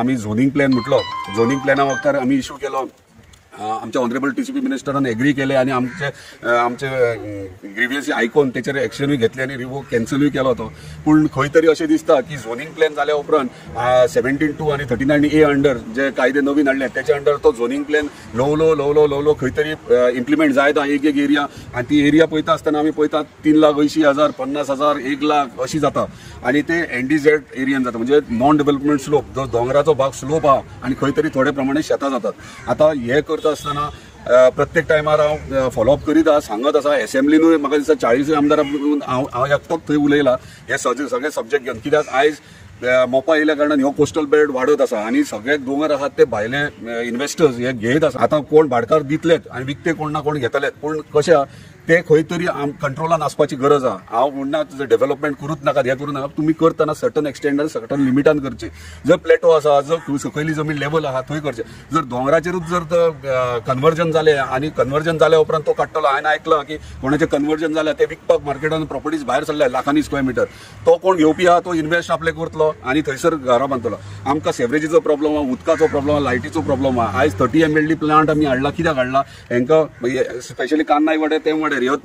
आमी zoning plan म्हटलो, zoning प्लॅना वखदार आमी इशू केलो. आमच्या ऑनरेबल टीसीपी मिनिस्टरान एग्री केले आनी आमचे आमचे ग्रिवियन्सी आयकून तेचेर एक्शनूय घेतली आनी रिवोक कॅन्सलूय केलो तो. पूण खंय तरी अशें दिसता की झोनींग प्लॅन जाल्या उपरांत 17(2) आनी 39A under जे कायदे नवीन हाडले तेच्या अंडर तो झोनींग प्लॅन ल्हव ल्हव ल्हव ल्हव ल्हव ल्हव खंय तरी इम्प्लिमेंट जायत आहा एक एक एरिया. आनी ती एरिया पळयता आसतना आमी पळयतात 3,80,000, 50,000, 1 लाख अशी जाता आनी ते NDZ एरियान जाता, म्हणजे नॉन डेव्हलपमेंट स्लोप, जो दोंगराचो भाग स्लोप आहा आनी खंय तरी थोडे प्रमाणे शेतां जातात. आतां हे करता आसतना प्रत्येक टायमार हांव फॉलोअप करीत आसा, सांगत आसा. एसेंब्लीनूय म्हाका दिसता 40 आमदार हांव एकटोच थंय उलयला हे सगळे सब्जेक्ट घेवन, कित्याक आयज मोपा येयल्या कारणान ह्यो कोस्टल बेल्ट वाडत आसा आनी सगळे दोंगर आसात ते भायले इन्वेस्टर्स हे घेयत आसा. आतां कोण भाडकार दितलेच आनी विकते कोण ना कोण घेतलेच, पूण कशें ते खंय तरी कंट्रोलान आसपाची गरज आहा. हांव म्हणना डेव्हलपमेंट करूच नाका, हें करूं नाका, तुमी करतना सर्टन एक्सटेंडान सर्टन लिमिटान करचें. जर प्लेटो आसा, जर सकयली जमीन लेवल आहा थंय करचें. जर दोंगराचेरूच जर कन्वर्जन जालें आनी कन्वर्जन जाल्या उपरांत तो काडटलो. हांवें आयकलां की कोणाचें कन्वर्जन जालें ते विकपाक मार्केटान प्रॉपर्टीज भायर सरल्या लाखांनी स्क्वेअर मिटर, तो कोण घेवपी आहा तो इन्वेस्ट आपले करतलो आनी थंयसर घरां बांदतलो. आमकां सेवरेजीचो प्रॉब्लम आहा, उदकाचो प्रॉब्लम आहा, लायटीचो प्रॉब्लम आहा. आयज 30 MLD plant आमी हाडला, कित्याक हाडला? हांकां स्पेशली कान्नाय वाड्यार ते वाड्यार ह्यो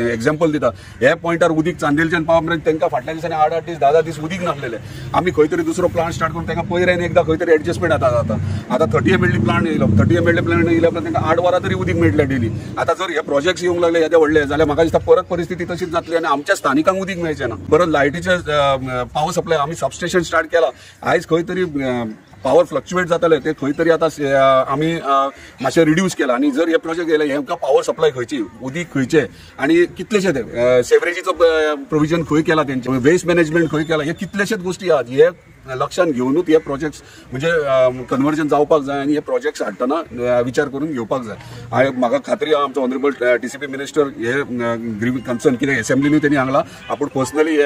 एग्जाम्पल दिता. हे पॉयंटार उदीक चांदेलच्यान पावप मेरेन तांकां फाटल्या दिसांनी 8-8 दीस 10-10 दीस उदीक नासलेले. आमी खंय तरी दुसरो प्लांट स्टार्ट करून तांकां पयर आनी एकदां खंय तरी एडजस्टमेंट आतां जाता. आतां 30 MLD plant येयलो, 30 MLD plant येयल्या उपरांत तांकां 8 वरां तरी उदीक मेळटलें डेली. आतां जर हे प्रोजेक्ट्स येवंक लागले येदे व्हडले जाल्यार म्हाका दिसता परत परिस्थिती तशीच जातली आनी आमच्या स्थानिकांक उदीक मेळचें ना. परत लायटीचे पावर सप्लाय आमी सबस्टेशन स्टार्ट केला, आयज खंय तरी पावर फ्लक्च्युएट जाताले ते खंय तरी आतां आमी मातशें रिड्यूस केला. आनी जर हे प्रोजेक्ट येयले हेंकां पावर सप्लाय खंयची, उदीक खंयचें आनी कितलेशे ते सेवरेजीचो प्रोविजन खंय केला, तेंचे वेस्ट मॅनेजमेंट खंय केला, हे कितलेशेच गोश्टी आहात. हे लक्षात घेवनूच हे प्रोजेक्ट्स म्हणजे कन्वर्जन जावपाक जाय आनी हे प्रोजेक्ट्स हाडटना विचार करून घेवपाक जाय. हांवें म्हाका खात्री आहा आमचो ऑनरेबल टीसीपी मिनिस्टर हे कन्सर्न, कित्याक एसेंब्लीनूय तेणी सांगला आपूण पर्सनली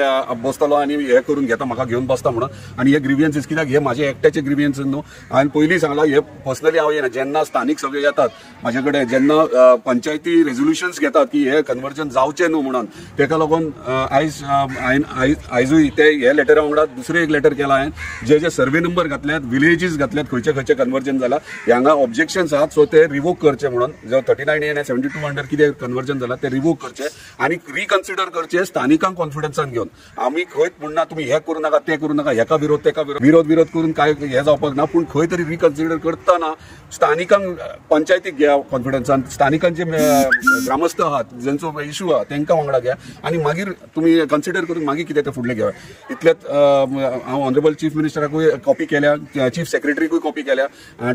बसतलो आनी हे करून घेता, म्हाका घेवन बसता म्हणून. आनी हे ग्रिवियन्सीस कित्याक हे म्हाजे एकट्याचे ग्रिवियन्सीस न्हू, हांवें पयलीं सांगला हे पर्सनली हांव येना. जेन्ना स्थानीक सगळे येतात म्हाजे कडेन, जेन्ना पंचायती रेजोल्युशन्स घेतात की हे कन्वर्जन जावचें न्हू म्हणून, तेका लागून आयज हांवें आयजूय ते हे लेटरा वांगडा दुसरें एक लेटर केला. हांवें जे जे सर्वे नंबर घातल्यात, विलेजीस घातल्यात, खंयचे खंयचे कन्वर्जन जाला, हांगा ऑब्जेक्शन्स आहात, सो ते रिवोक करचे म्हणून. जे 39A आनी 72 अंडर कितें कन्वर्जन जाला ते रिवोक करचे आनी रिकन्सिडर करचे स्थानिकांक कॉन्फिडन्सान घेवन. आमी खंयच म्हणना तुमी हें करूं नाका तें करूं नाका, हेका विरोध तेका विरोध विरोध करून काय हें जावपाक ना, पूण खंय तरी रिकन्सिडर करतना स्थानिकांक पंचायतीक घ्या कॉन्फिडन्सान, स्थानिकांचे ग्रामस्थ आहात जेंचो इशू आहा तेंकां वांगडा घ्या आनी मागीर तुमी कन्सिडर करून मागीर कितें तें फुडलें घेवा. इतलेंच हांव ऑनरेबल चीफ मिनिस्टराकूय कॉपी केल्या, चीफ सेक्रेटरीकूय कॉपी केल्या,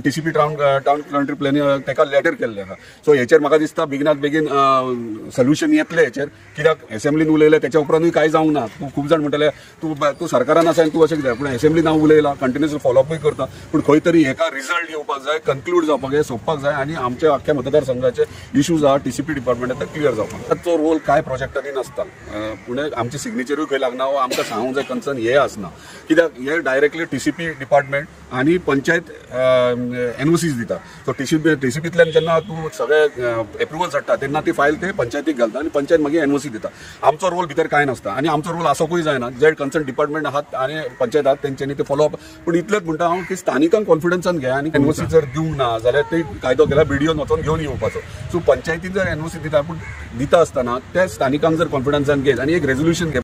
टीसीपी टावन प्लानिंग प्लॅन ताका लेटर केल्लें आहा. सो हेचेर म्हाका दिसता बेगिनात बेगीन सोल्युशन येतलें हेचेर, कित्याक एसेंब्लीन उलयलें तेच्या उपरांतूय कांय जावंक ना. तूं खूब जाण म्हणटले तूं तूं सरकारान आसा आनी तूं अशें कितें, पूण एसेंब्लीन हांव उलयलां, कंटिन्युअस फॉलोअपूय करता, पूण खंय तरी हेका रिजल्ट येवपाक जाय, कन्क्लूड जावपाक जाय, सोंपपाक जाय आनी आमच्या आख्ख्या मतदारसंघाचे इशूज आहा टीसीपी डिपार्टमेंटान क्लियर जावपाक. ताचो रोल कांय प्रोजेक्टांनी नासता, पूण आमचे सिग्नेचरूय खंय लागना वा आमकां सांगूंक जाय कन्सर्न हे आसना, कित्याक हे डायरेक्टली टीसीपी डिपार्टमेंट आनी पंचायत एनओसीज दिता. सो टीसीपींतल्यान जेन्ना तूं सगळे एप्रुवल्स हाडटा तेन्ना ती फायल ते पंचायतीक घालता आनी पंचायत मागीर एनओसी दिता. आमचो रोल भितर कांय नासता आनी आमचो रोल आसोकूय जायना. जे कन्सर्न डिपार्टमेंट आहात आनी पंचायत आहात तेंच्यांनी ते फॉलोअप. पूण इतलेंच म्हणटा हांव की स्थानिकांक कॉन्फिडन्सान घे आनी एनओसी जर दिवंक ना जाल्यार ते कायदो केला बीडीओन वचोन घेवन येवपाचो. सो पंचायतीन जर एनओसी दिता, पूण दिता आसतना त्या स्थानिकांक जर कॉन्फिडन्सान घेत आनी एक रेजोल्युशन घे.